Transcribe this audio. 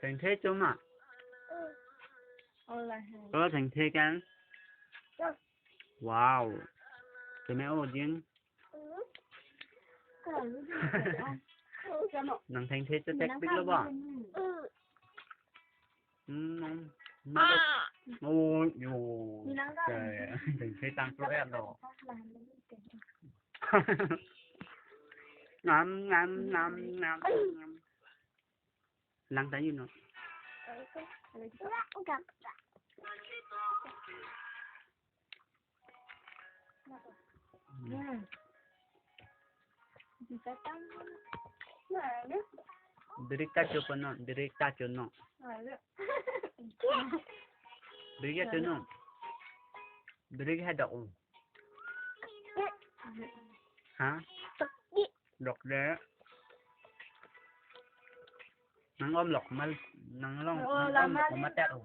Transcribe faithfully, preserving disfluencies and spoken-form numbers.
Thengthe choma. Ola hai. Ko thengthe kan? Wow. Choma o jing. Nang thengthe chetek pik lo ba? Hmm. Oh, yo. Thengthe tang pro et lo. Ngam, ngam, ngam, ngam, ngam. Lang tayo no. Hmm. Birik ta cho po no, birik ta cho no. Birik ta cho no. Birik ha dok. Ha? Dok de. Nang om lok mal, nang long, nang om lok mal tet o.